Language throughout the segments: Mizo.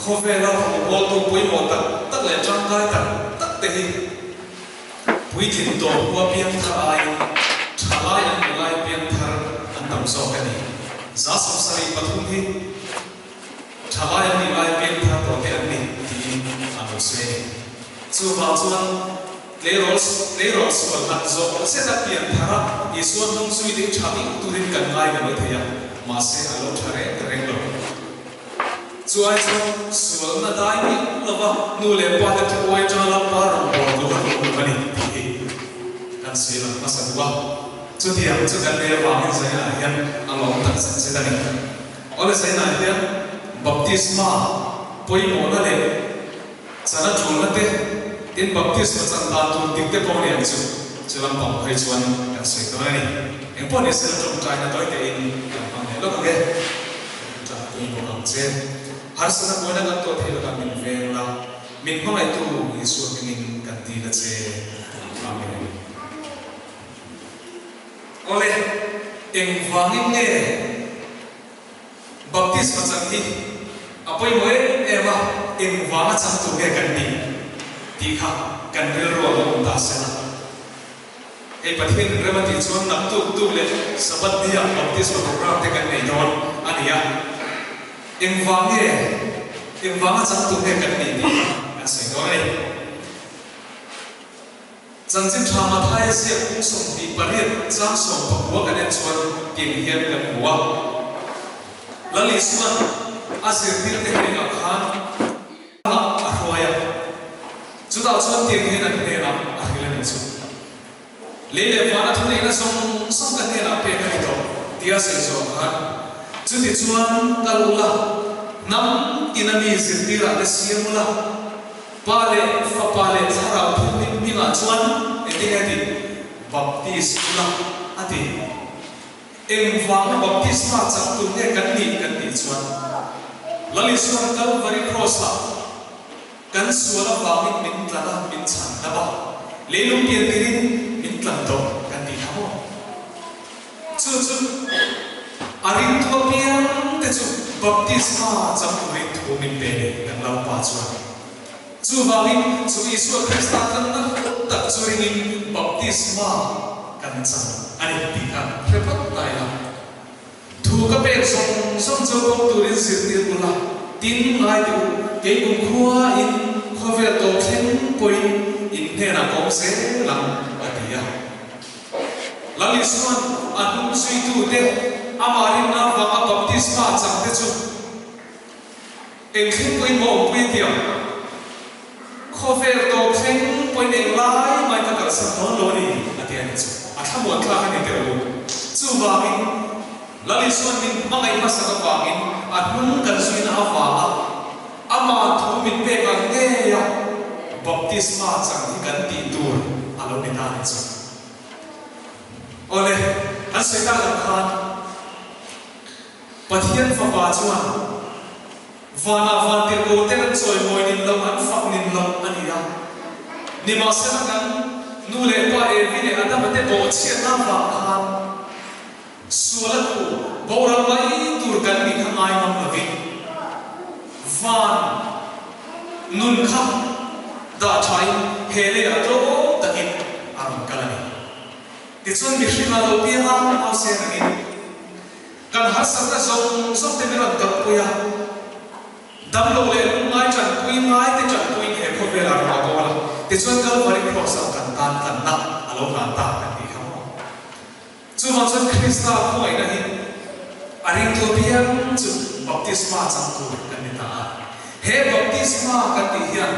Khawvela rawngbawltu pawimawh tak tak leh tangkai tak tak te hi puitling tawh khua piangthar aiin thalai an ni lai piangthar an tam zawk a ni. 73% hi thalai an ni lai piangthar tawh te an ni tiin an lo sawi a ni. Chuvang chuan tleirawl tleirawl sual han zawh zet a pianthar a, Isua hnung zui ding tha bik turin kan ngai ve mai thei a, mahse a lo tha reng reng lo. Chu ai chuan sualna dai miah lova nu leh pa te thu uai tanga lampa rawngbâwl tur a hlawh duh a ni tih hi kan sawi lang hmasa duh a. Chutiang chu kan nei avangin Zainah hian a lawm tak zet zet a ni. Awle Zainah hian baptisma pawimawhna leh chana ṭulna te, tin baptisma chan dan tur dik te pawh a ni ang chu. Chu lampang phei chuan kan sawi dawn a ni. Engpawh ni sela ṭawngṭaina tawi tein kan hmang leh lawk ang e. Ṭah pui bawk ang che. Harsatna buaina kan tuah theih lakah min veng la, min hmangaihtu Isua hmingin kan dil a che. Amen. Awle, engvangin nge Baptisma chan hi a pawimawh em em a, engvanga chan tur nge kan nih tih kha kan rilru a lo awm ta se la. Hei Pathian in rem a tih chuan naktuk tuk leh Sabbath ni ah baptisma program te kan nei dawn a ni a. Engvang nge, engvanga chang tur nge kan nih tih kha kan sawi dawn a ni. Chanchin tha Mathaia ziak kung 28 chang 19 kan en chuan tiang hian kan hmu a. Lal Isuan a zirtir te hnenah khan, ah a hruai a, chutah chuan tiang hian an hnenah a hril a ni chu. Lei leh vana thuneihna zawng zawng ka hnenah pek a ni tawh tia sawi zawh khan, chuti chuan kal ula, hnam tina mi zirtirah te siam ula, Pa leh Fapa leh Thlarau Thianghlim hmingah chuan engtin nge tih? Baptis ula a ti. Engvanga baptisma chak tur nge kan nih kan tih chuan Lal Isuan Kalvari Cross-ah kan sual avangin min tlan a, min chhan dap a, leilung pian tirin min tlan tawh kan tih kha maw? Chu chu a ringtu apiang te chu baptisma chak turin thu min pe ni kan Lalpa chuan. Chuvangin chu Isua Krista tlanna hlut tak chu ringin baptisma kan chang a ni tih kha hre phawt ta ila. Thu ka pek zawng zawng chu pawm turin zirtir ula, tin ngai teh u, kei kumkhua in khawvel tawp thleng pawhin in hnenah ka awm zel ang, a ti a. Lal Isua'n a hnung zuitute amah rinna avanga baptisma chang te chu, Eng thleng pawhin maw awmpui a tiang? Khawvel tawp thleng pawhin eng lai mai ka kalsan dawn lo a ni, a ti a ni chu. A thlamuan thlak a ni teh u. Chuvangin, Lal Isua'n min hmangaih hmasak avangin a hnung kan zuina avanga ama thu min pek ang ngeia baptisma chang hi kan tih tur a lo ni ta a ni chu. Awle, an sawi tak ang khan, Pathian Fapa chuan vanah vantirhkoh ten an chawimawi nin loh, an fak nin loh a ni a. Nimahsela kan nu leh pa Evi leh Adama te bawhchhiatna avang khan sual a tu boral mai tur kan nih kha ngai ngam lovin van nun kha dah thain he leiah tlawm takin a rawn kal a ni. Tichuan mihring a lo piang a, hausen angin kan harsatna zawng zawng te min rawn tawrhpui a, damlo leh lungngai tanpui ngai te tanpuiin he khawvel a rawn a bawl a, tichuan Kalvari Cross ah kan tan tlanna a lo hlan ta kan tih kha maw? Chuvang chuan Krista khawngaihna hi a ringtu apiang chu baptisma chang tur kan ni ta a. He baptisma kan tih hian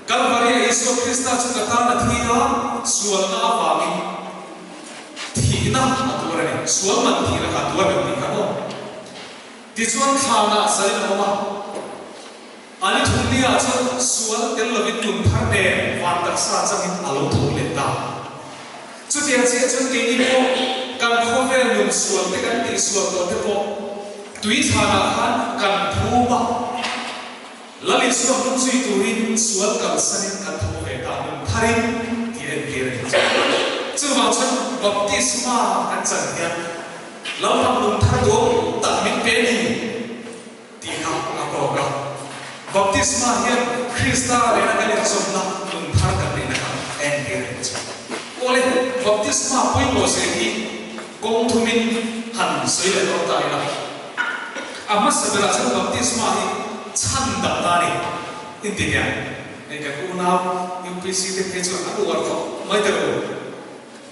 Kalvaria Isua Krista chu ka tan a thi a, sualna avangin thihna a tuar a ni. Sual man thihna kha a tuar kan tih kha maw? Tichuan thlanah zalin a awm a, a ni thumnia chuan sual tel lovin nun thar nen van taksa changin a lo tho leh ta. Chutiang chiah chuan keini pawh kan khawvel nun sual te kan tihsual tawh te pawh tui thlanah khan kan phum a. Lal Isua hmang zui turin sual kalsanin kan tho ve ta nun tharin tih a entir a ni. Chuvang chuan baptisma kan chan hian Lalram nun thar duam tak min pe ni tih kha a kawk a. Baptisma hian Krista nena kan inzawmna nun thar kan neihna kha a entir a ni chu. Awle, baptisma pawimawh zir hi kawng thumin han sawi leh dawn ta ila. A hmasa berah chuan baptisma hi chhan dam ta a ni. Inti hian hei kan unau UPC te phei chuan an uar khawp mai ta lo.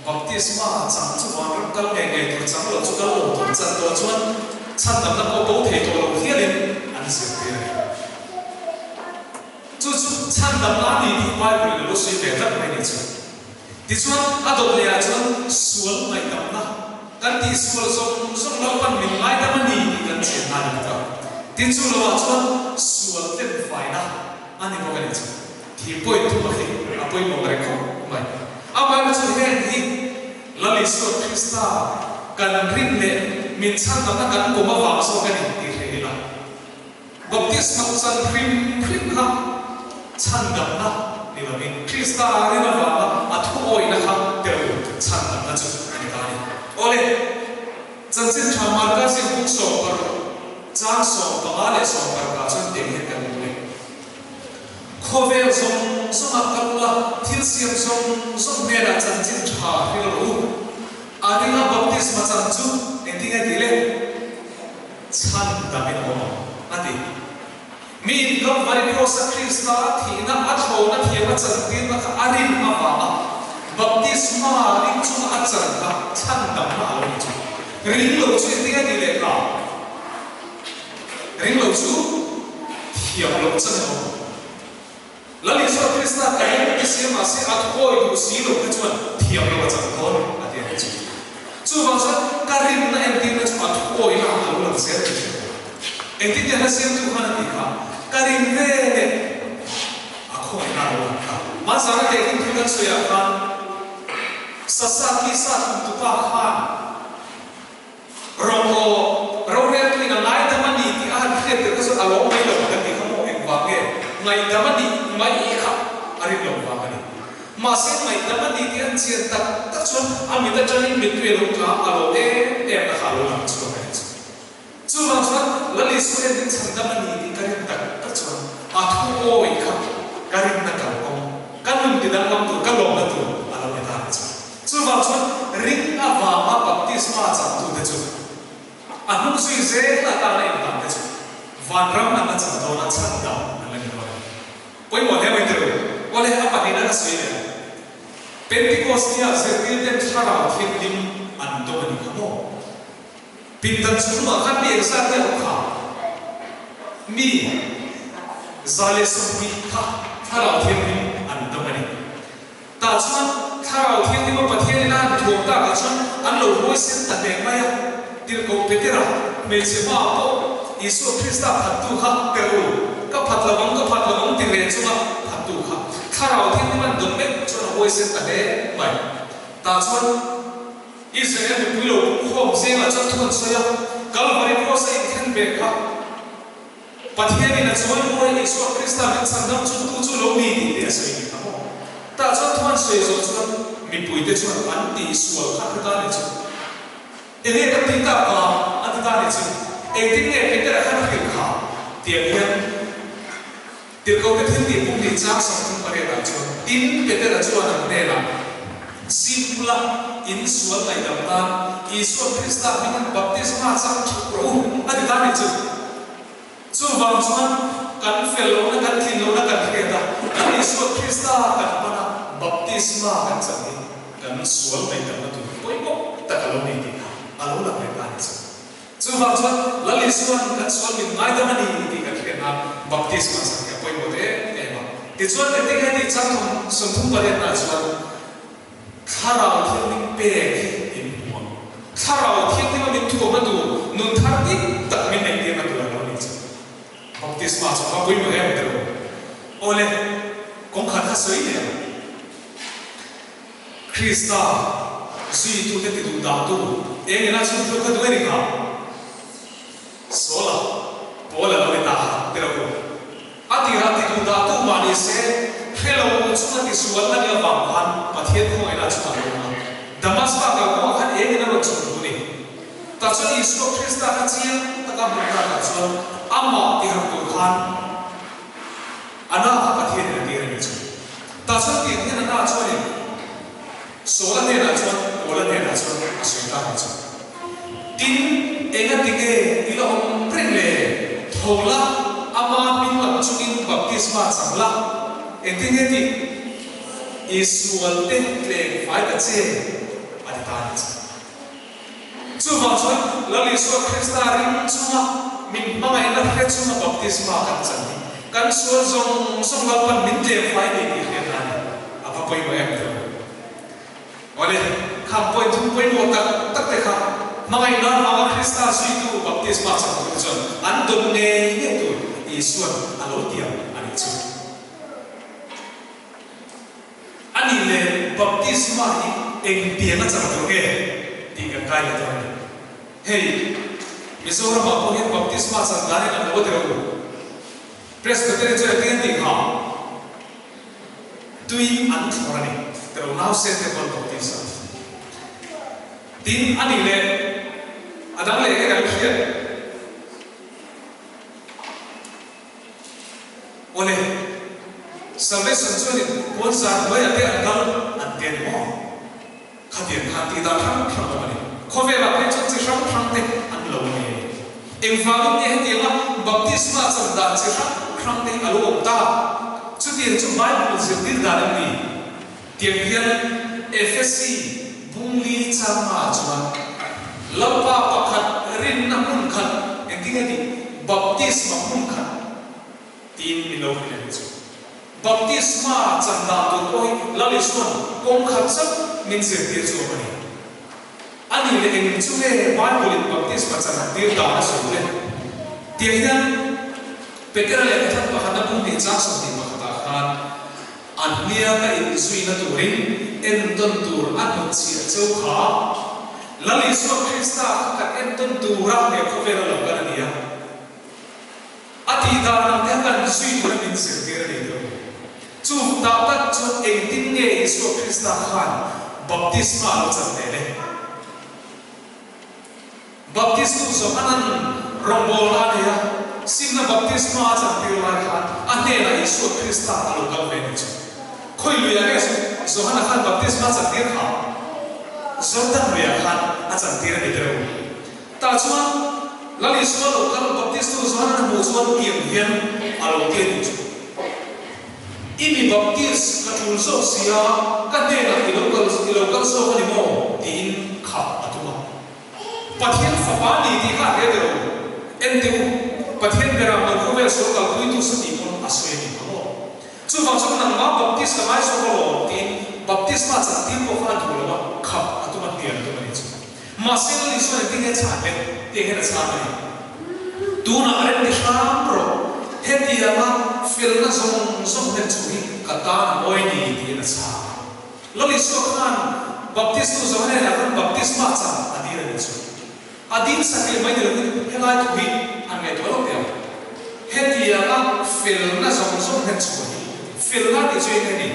Baptisma chang chu vanram kal ngei ngei tur chang lo chu kal lo tur chan tawh chuan chhandamna pawh bo thei tawh lo hialin an zirtir a ni. Chu chu chhandamna a ni tih Bible in a lo sawi ve tlat mai ni chu. Tichuan a dawt leh ah chuan sual ngaihdamna kan tih sual zawng zawng lo pan min ngaidam a ni tih kan chian na a ni bawk a. Tin chu lo ah chuan sual tlemfaina a ni bawk a ni chu. Thil pawi thum a khi a pawimawh reng khawp mai. Amaherawhchu chu heng hi Lal Isua Krista kan rin leh min chhandamna kan pawm avang zawk a ni tih hreh ila. Baptisma chan hrim hrim kha chhandamna ni lovin Krista rin avanga a thuawihna kha tel chhandamna chu a ni ta a ni. Awle, chanchin tha Marka zing 16 chang 15 leh 16 ah chuan tiang hian kan hmu e. Khawvel zawng zawngah kal ula, thil siam zawng zawng hnenah chanchin tha hril rawh u. A ringa baptisma chan chu engtin nge tih le? Chhan damin awm ang, a ti. Miin Kalvari Kraws-a Krista thihna a thlawna thiam a chantirna kha a rin avanga baptisma ring chunga a chan kha chhan damna a lo ni chu. Ring lo chu engtin nge tih le kha? Ring lo chu thiam loh chan a awm. Lal Isua Krista ka ring ti si mahse a thuawi duh si lo te chuan thiam loh a chan dawn a ti a ni chu. Chuvang chuan ka rinna entirna chu a thuawi na a lo lang zel tih hriat tur. Engtin nge hla siamtu khan a tih kha, ka rin ve leh a khawngaihna a lo lang kha. Hmanzana tehkhin thil kan sawiah khan Sasaki sa thuntupa khan, Rawngkaw roreltuin a ngaidam a ni tih a han hriat tirh kha chuan a lawm mai lo kan tih kha maw engvang nge ngaihdam a nih mai kha a rin lo vang a ni. Mahse ngaihdam a ni tih an chian tak tak chuan a mit atangin mittui a lo tla a lawm em em na kha a lo lang chhuak a ni chu. Chuvang chuan Lal Isua hian min chhandam a ni tih ka rin tak tak chuan a thu awi kha ka rinna kalkawng, ka nun tidanglam tur, ka lawmna tur a lo ni ta a ni chu. Chuvang chuan ring avanga baptisma changtute chu a hnung zui zel atana inhlante chu vanram an la chan dawn a, chhandam an la ni dawn a ni. Pawimawh hle mai tiro. Awle, a pahnihna ka sawi leh ang. Pentecost nia zirtirten thlarau thianghlim an dawm a ni kha maw? Pindan chhungah khan mi engzat nge awm kha? Mi 120 kha thlarau thianghlim an dawm a ni. Tah chuan Thlarau Thianghlim a Pathian ina an thuam takah chuan an lo huaisen ta hle mai a. Tirhkoh Petera, hmeichhe hmaah pawh Isua Krista phattu kha per u, ka phat lo ang, ka phat lo ang ti reng chunga phattu kha Thlarau Thianghlim an dawn meuh chuan a huaisen ta hle mai. Tah chuan Israel mipui lo pumkhawm zengah chuan thu an sawi a, Kalvari Kraws a inthen ve kha, Pathianin a chuan mawi Isua Krista min chhandam chu tu chu lo ni tih te a sawi ni kha maw? Tah chuan thu an sawi zawh chuan mipuite chuan an tih sual kha an ti ta ni chu. Enge kan tih tak a an ti ta ni chu. Engtin nge Petera khan a hrilh kha? Tiang hian Tirhkohte thil tih pum nih chang 38 ah chuan tin Petera chuan an hnenah, Sim ula, in sual ngaihdam nan Isua Krista hmingin baptisma chang thup rawh u, a ti ta ni chu. Chuvang chuan kan fel lohna, kan tlin lohna kan hriat a, kan Isua Krista kan hman a, baptisma kan chan hi kan sual ngaihdamna tur pawimawh tak a lo ni tih kha a lo lang leh ta ni chu. Chuvang chuan Lal Isua'n kan sual min ngaidam a ni tih kan hriat nan baptisma chan hi a pawimawh em em a. Tichuan engtin nge tih chang thum 38 nah chuan Thlarau Thianghlim pek hi in hmu ang. Thlarau Thianghlima min thuamna tur, nun thar dik tak min neihtirna tur a lo ni chu. Baptisma chu a pawimawh em tiro. Awle, kawngkhar kha sawi leh ang. Krista zuitute ti duh dahtu eng ina chhun tluk kha duh e ni kha? Saula, Paul a lo ni ta kha ti lo u. A tirah ti duh dahtu mah ni se, hre lo u chunga ti sual a nih avang khan Pathian khawngaihna chungah lo awm a. Damaska kalkawngah khan eng ina rawn chhun thu ni? Tah chuan Isua Krista kha chiang taka hmuh takah chuan amah ti harh tur khan. Tah chuan tiang hian a na chuanin Saula hnenah chuan Paula hnenah chuan a sawi ta ni chu. Tin, engati nge i la awm reng le? Tho la, ama hming lam chungin baptisma chang la. Engtin nge tih? I sualte tleng fai ta che, a ti ta ni chu. Chuvang chuan Lal Isua Krista ring chunga min hmangaihna hre chunga baptisma kan chan hi kan sual zawng zawng Lalpan min tlem fai nei tih hriat a ni. A va pawimawh em tawh. Awle, khang point thum pawimawh tak tak te kha hmangaihna hmanga Krista zuitu baptisma chan tur te chuan an dawn ngei ngei tur Isua'n a lo tiam a nih chu. A nih leh baptisma hi eng pian a chang tur nge tih kan kai leh dawn a ni. Hei, Mizoramah pawh hian baptisma chan dan in an lo ti rawh u. Presbyterian chuan engtin an tih kha? Tui an thlawr a ni ti rawh u, nausen te pawh an baptis a. Tin, a nih leh a dang leh nge kan hriat? Awle, Salvation chuanin puanzar hnuaiah te an kal an ti a ni maw? Khatiang khan tih dan hrang hrang awm a ni. Khawvelah phei chuan chi hrang hrang te an lo nei a ni. Engvangin nge hetianga baptisma chan dan chi hrang hrang te hi a lo awm ta? Chutiang chu Bible zirtir dan em ni? Tiang hian Efesi bungli changah chuan Lalpa pakhat rinna hmun khat engtin nge tih baptisma hmun khat tiin min lo hrilh a ni chu. Baptisma chan dan tur pawh hi Lal Isua'n kawng khat chauh min zirtir chu awm a ni. A nih leh eng chu nge Bible in baptisma chan han tir dan a sawi le? Tiang hian Petera lehkha thlan pakhatna bung hnih chang 21 ah khan A hniaka inzuina turin entawn tur a hnutchhiah cheu kha. Lal Isua Krista kha kan entawn tura he khawvela lo kal a ni a. A tih dan ang te kha kan zui tura min zirtir a ni tawh. Chu tah tak chuan engtin nge Isua Krista khan baptisma a lo chan ve le? Baptistu Johanan rawngbawlna a nei a, simna baptisma a chantir lai khan a hnenah Isua Krista a lo kal ve ni chu. Khawi luiah nge chu Johana khan baptisma a chantir kha? Jordan luiah khan a chantir a ni deuh. Tah chuan Lal Isua lo kal Baptistu Johanan a hmuh chuan tiang hian a lo ti a ni chu. I mi baptist ka tul zawk si a, ka hnenah i lo kal i lo kal zawk a ni maw? tiin khap a tum a. Pathian fapa ni tih kha a hre der lo. Enteh u, Pathian berah lo khawvel sual kalpuitu sa tih pawn a sawi a ni kha maw? Chuvang chuan nangmah baptist ka ngai zawk alawm tiin baptisma chantir pawh kha a duh lo a, khap a tum a, hnial a tum a ni chu. Mahse Lal Isuan engtin nge chhan le? Tiang hian a chhan a ni. Tunah rem ti hram rawh, hetianga felna zawng zawng hlen chu hi ka tan a mawi ni tiin a chhan. Lal Isua khan Baptistu Johanena khan baptisma chan a dil a ni chu. A dil satliah mai ni lovin helai thu hi an ngaihtuah lo teh ang. Hetianga felna zawng zawng hlen chhuah hi felna tih chu eng nge ni?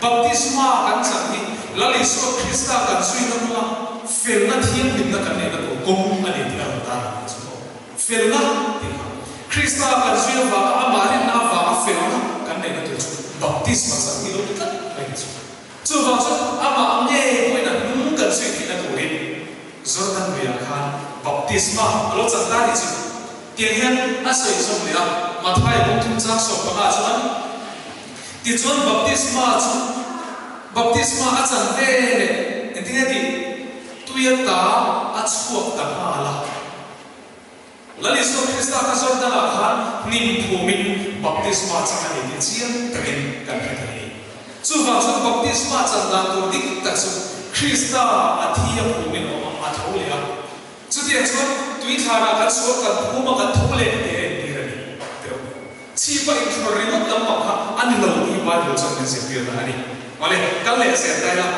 Baptisma kan chan hi Lal Isua Krista kan zuina hmanga felna thianghlimna kan neihna tur kawng a ni tih a rawn tar ang chu aw. Felna tih kha Krista kan zui avanga amah rinna avanga felna kan neihna tur chu baptisma chan hi lo ti tlat mai ni chu. Chuvang chuan amah ngei pawhin a hnung kan zui theihna turin Jordan luiah khan baptisma a lo chan ta ni chu. Tiang hian a sawi zawm leh a, Mathaia bung thum chang 15 chuan, Tichuan baptisma chu baptisma a chan ve leh engtin nge tih tui ata a chhuak ta nghal a. Lal Isua Krista kha Jordan-ah khan hnim phumin baptisma chang a ni tih chiang takin kan hre thei a ni. Chuvang chuan baptisma chan dan tur dik tak chu Krista a thi a phumin a awm a, a tho leh a. Chutiang chuan tui thlanah kan sual kan phum a, kan tho leh tih a entir a ni. Teuh. Chhipa inthlawr ringawt lampang kha a ni lo tih Bible chuan min zirtir dan a ni. Awle, kal leh zel ta ila,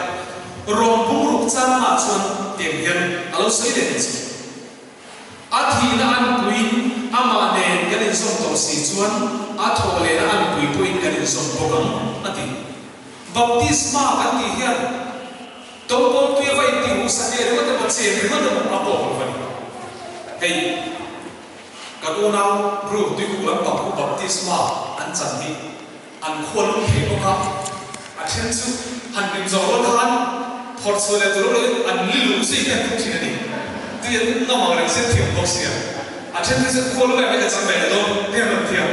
Rom bungruk changah chuan tiang hian a lo sawi leh ni chu. A thihna an puiin amah nen kan inzawm tawh si chuan a thawh lehna an pui pawhin kan inzawm bawk ang, a ti. Baptisma kan tih hian tawngpawng tuia va intih huh satliah ringawt emaw cheng ringawt emaw a kawk lo va ni. Hei, kan unau Bru tuikuk lampang khu baptisma an chan hi an khual lung thei bawk a. A then chu han hlim zawh rual khan phawrh chhuah leh tur loin an li luh zui hian thung thin a ni. Tui an ngam ang reng sia thiam bawk sia. A then phei chuan khual mai mai ka chang ve leh dawn hmel rawn thiam.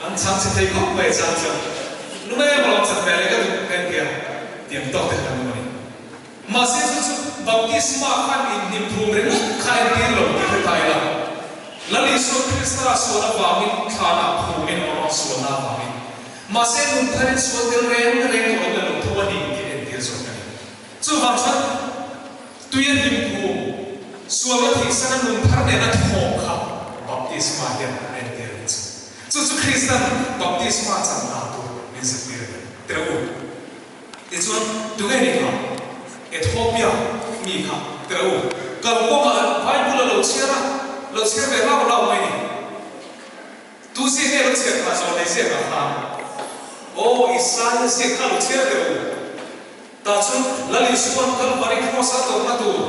An chang chhe thei khawp mai chang chuan lu mai a rawn chan ve leh ka duh hmel tia tiang tawk te khan an awm a ni. Mahse chu chu baptisma khan inhnim phum ringawt kha entir lo tih hre ta ila. Lal Isua Krista sual avangin thlanah phumin a awm a, sualna avangin. Mahse nun tharin sual tel reng reng tawh lo la lo tho a ni tih entir zawk a ni. Chuvang chuan tui a hnim phum, sualna thihsana nun thar nena thawh kha baptisma hian a entir a ni chu. Chu chu Kristan baptisma chan dan tur min zirtir a ni. Tirh u. Tichuan, tunge ni kha? Ethiopia mi kha tirh u. Kalkawngah Bible a lo chhiar a, lo chhiar ve lau lau mai ni. Tu ziak nge lo chhiar kha zawh nei ziak ah khan aw Isaia ziak kha lo chhiar teh u. Tah chuan Lal Isua'n Kalvari Kross a tawrhna tur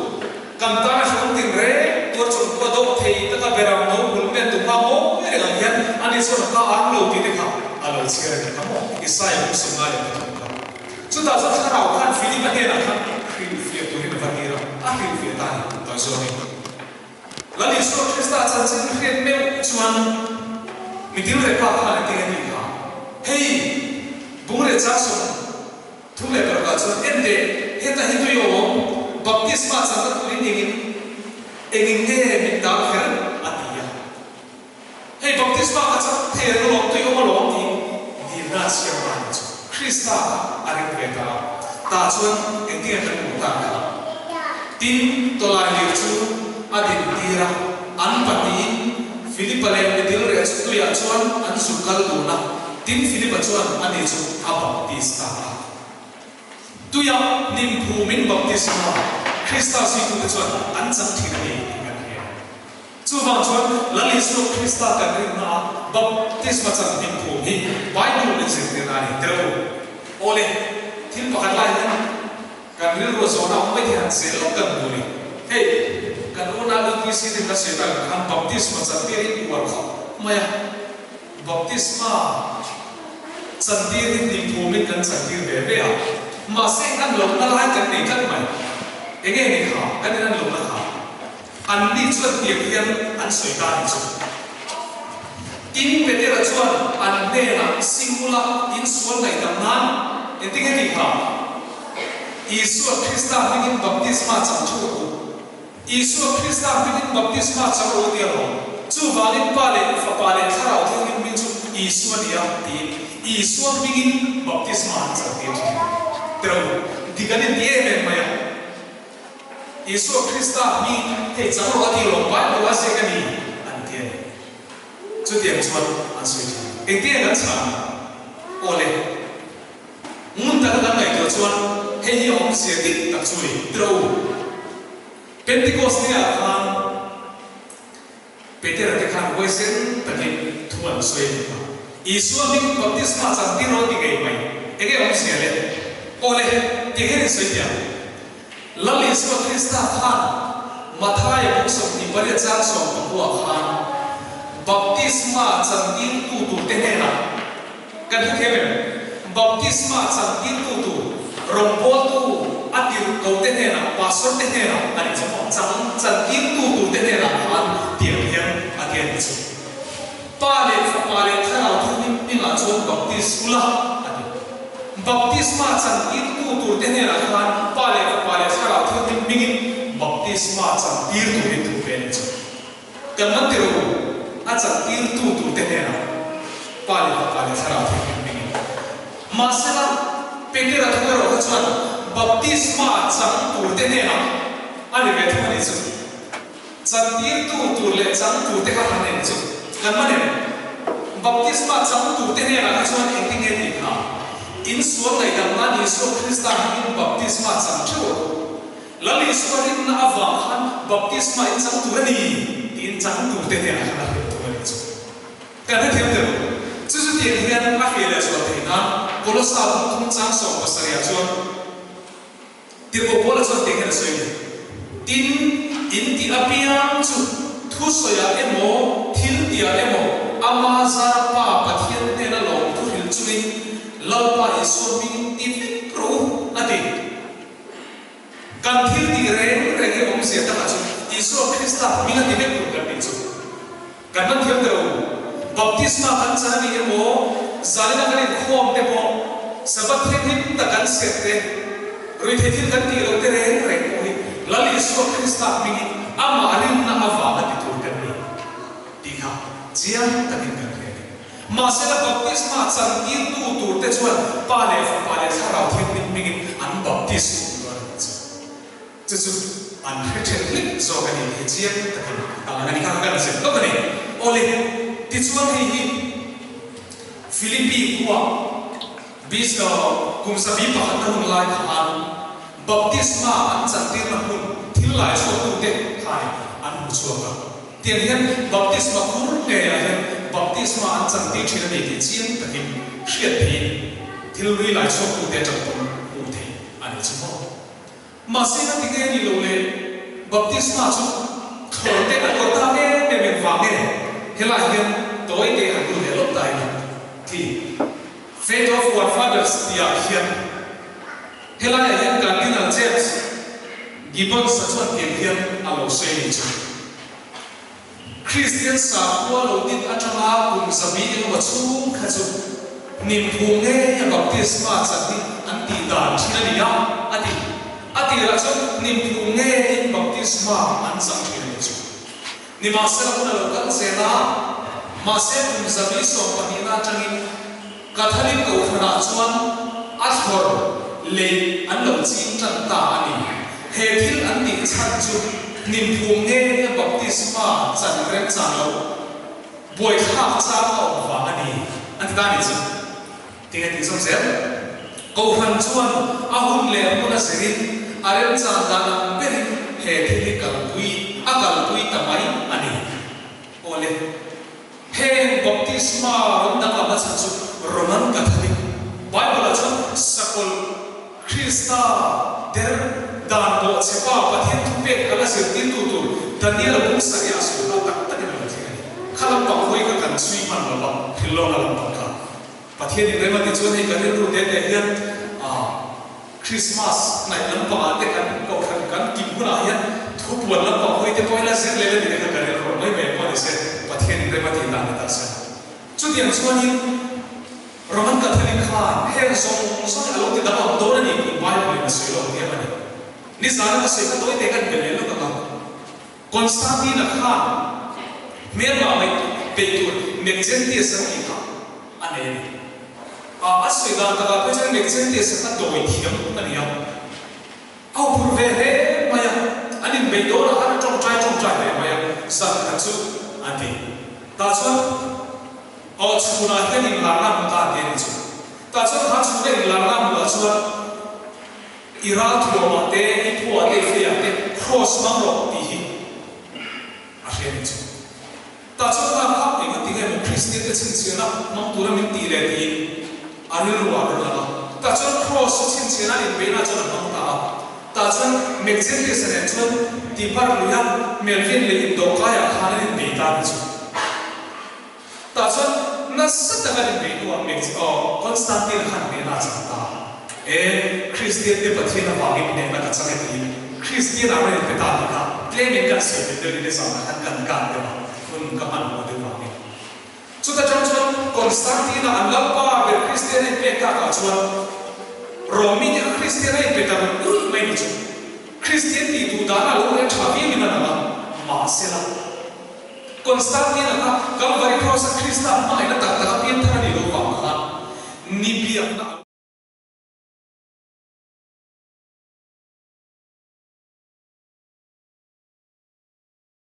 kan tana hrehawm tin reng tuar chung pawh a dawh thei taka beram no bul men tum hma mawi reng ang hian ani chuan a ka ang lo tih te kha a lo chhiar a ni kha maw Isaia buk 53 kha. Chutah chuan thlarau khan Philip-a hnenah khan hrilhfiah turin a va tir a, a hrilhfiah ta a ni tawh zawngin. Lal Isua Krista chanchin hriat meuh chuan mi dil leh pa khan engtin a tih kha? Hei, bung leh chang 36 ah chuan en teh, heta hi tui awm, baptisma channa turin engin engin nge min dang kher? a ti a. Hei baptisma kha chang thei an alawm, tui awm alawm tiin dilna a siam ta a ni chu. Krista kha a ring ve ta a, tah chuan engtin kan hmuh tan kha? Tin, tawlai lir chu a din tir a, an pahnihin Philipa leh midil reh chu tuiah chuan an zuk kal dun a, tin Philipa chuan ani chu a baptis ta a. Tuia nim phumin baptisma Krista zuitute chuan an chang thin a ni tih kan hria. Chuvang chuan Lal Isua Krista kan rinna a baptisma chang hnim phum hi Bible min zirtirna a ni tel u. Awle, thil pakhat lai hian kan rilru a zawhna awm mai thei han zel lawk kan hmu ni. Hei, kan unau UPC te kan sawi tak ang khan baptisma chantir in uar khawp mai a. Baptisma chantir hi hnimphumin kan chantir ve ve a, mahse an lohna lai kan nei tlat mai. Enge ni kha? Kan in an lohna kha? Anni chuan tiang hian an sawi ta a ni chu. Tin, Petera chuan an hnenah singula insual ngaihdam nan engtin nge tih kha? Isua Krista hmingin baptisma chang thu a u. Isua Krista hmingin baptisma chang rawh u tia lawm. Chuvangin Pa leh Fapa leh Thlarau Thianghlim hming chu Isua nia tiin Isua hmingin baptisma an chang tir thin. Tirh u, dik an inti em em mai a. Isua Krista hming hei chang rawh a ti lawm, Bible a ziak a ni an ti a ni. Chutiang chuan an sawi thin. Engtin an chhan? Aw le. Ngun taka kan ngaihtuah chuan hei hi a awmzia dik tak chu ni tirh u. Pentecost ni ah khan Petera te khan huaisen takin thu an sawi a ni kha. Isua hming baptisma chan tir rawn ti ngei mai. Enge awmzia le? Aw le, ti hian in sawi teh ang. Lal Isua Krista khan Mathaia buk 28 chang 19 khan baptisma chantirtu turte hnenah kan hrethiam em? Baptisma chantirtu tur rawngbawltu a tirhkote hnenah, pastor te hnenah a ni chu maw? Chang chantirtu turte hnenah khan tiang hian a ti a ni chu. Pa leh Fapa leh Thlarau Thianghlim hmingah chuan baptis ula, a ti. Baptisma chantirtu turte hnenah khan Pa leh Fapa leh Thlarau Thianghlim hmingin baptisma chantir turin thu pe a ni chu. Kan man ti rawh u, a chantirtu turte hnenah Pa leh Fapa leh Thlarau Thianghlim hmingin. Mahsela, Petera thu erawh kha chuan baptisma chang turte hnenah a ni ve thung a ni chu. Chantirtu tur leh changtu te kha han en chu kan man em? Baptisma changtu te hnenah kha chuan engtin nge tih kha? In sual ngaihdam nan Isua Krista hmingin baptisma chang theuh rawh u. Lal Isua rinna avang khan baptisma in chang tur a ni tiin changtu te hnenah khan a hrilh thung a nih chu. Kan hrethiam deuh. Chu chutiang hian a hriat leh zual theih nan Kolosa bung thum chang 17 ah chuan, Tirhkoh Paula chuan tiang hian a sawi ni, Tin, in tih apiang chu thusawiah emaw, thil tiah emaw, ama zara Pa Pathian hnena lawm thu hrilh chungin Lalpa Isua. Isua hmingin ti vek rawh u, a ti. Kan thil tih reng reng hi awmzia takah chu Isua Krista hming a ti vek tur kan nih chu. Kan man thiam teh u. Baptisma kan chan a ni emaw, zalina kan inkhawm te pawh, Sabbath thianghlim tak kan serh te, ruihtheih thil kan tih loh te reng reng pawh hi Lal Isua Krista hmingin amah rinna avanga ti tur kan ni tih kha chiang takin kan hria a ni. Mahsela baptisma chantirtu turte chuan Pa leh Fapa leh Thlarau Thianghlim hmingin an baptis tur a ni chu. Chu chu an hre then hlek zawk a ni tih chiang takin a lang a ni kha kan zir tawp a ni. Awle, tichuan hei hi Philippi khua kum 101na hun lai khan baptisma an chantirna hmun thil lai chhuaktute khain an hmu chhuak a. Tiang hian baptisma khur ngeiah hian baptisma an chantir thin a ni tih chiang takin hriat theihin thil lui lai chhuaktute atang pawn hmuh theih a ni chu maw. Mahse na ti nge ni lo le, baptisma chu thlawr te a tuar ta em em engvang nge helai hian tawi te han lut leh lawk ta ila thi. Faith of our fathers tih ah hian helaiah hian Cardinal James Gibbons-a chuan tiang hian a lo sawi ni chu. Kristian sakhua lo din atanga kum 200 engemaw chhung kha chu hnim phum ngeia baptisma chan hi an tih dan thin a ni a, a ti. A tirah chuan hnim phum ngeiin baptisma an chang thin a ni chu. Nimahsela hun a lo kal zel a, mahse kum 112na atangin Catholic Kohhranah chuan a thlawr lei an lo ching tan ta a ni. He thil an tih chhan chu hnimphum nge baptisma chan remchang lo buaithlak chang a awm vang a ni an ti ta a ni chu. Tinge tih zawm zel? Kohhran chuan a hun leh hmun a zirin a remchang dan ang berin he thil hi kalpui a kalpui ta mai a ni. Awle. Heng baptisma rawn danglamna chhan chu Roman Catholic Bible-ah chuan sakawlh Krista der dan bawhchhe pa Pathian thupek kala zirtirtu tur Daniel-a bung sarih ah sawi hma tak takin a lo thleng a ni. Kha lampang hawi kha kan chhui hman lo va, Hrilhlawna lampang kha. Pathianin rem a ti chuan hei kan rilru te te hian Christmas hnaih lampangah te kan kohhran kan kim hunah hian thupuan lampang hawi te pawh ila zir leh la ti te kha kan rilru mai mai pawh a ni se, Pathianin rem a tih dan ni ta se. Chutiang chuanin Roman Catholic khan heng zawng zawng hi a lo ti dang ang dawn a ni tih Bible in a sawi lo ang hiam a ni. Nizana ka sawi kha tawi te kan bel leh lawk ang a. Constantine-a khan hmelma mai peih tur Maxentius a tih kha a nei a ni. A a sawi dan takah phei chuan Maxentius-a kha dawi thiam a ni a. A uphur ve hle mai a, an inbeih dawnah khan a tawngtai tawngtai ve mai a, zan khat chu an ti. Tah chuan aw chhunah hian inlarna hmu ta an ti a ni chu. Tah chuan kha chhuna inlarna hmuhah chuan I ralthuamah te, i phuah te, i feiah te cross hmang rawh tih hi a hria ni chu. Tah chuan kha kha eng a ti nge maw Kristian te chhinchhiahna hmang tura min tih leh tiin a rilru ah rawn lang a. Tah chuan cross chu chhinchhiahna inbeihna chuan a hmang ta a. Tah chuan Maxentius-a nen chuan Tibar luia Melvin leh indawhkaiah khan an inbei ta ni chu. Tah chuan nasa taka an inbeih hnuah Mex oh Constantine khan hnehna a chang ta. E, Kristian te Pathian avangin hnehna ka chang e tiin Kristian ah rawn inpe ta tih kha tlemin kan sawi ve deuh in nizanah khan kan kan deuh a, hun ka hman hmuh deuh vangin. Chuta tang chuan Constantine-a an lalpa ber Kristian a inpek takah chuan Rom mi te kha Kristian a inpe ta ruih ruih mai ni chu. Kristian tih duh dana lo reng tha viauin a lang a, mahsela. Constantine-a kha Calvary Cross-a Krista hmangaihna tak taka pianthar a nih loh vang khan ni biakna a.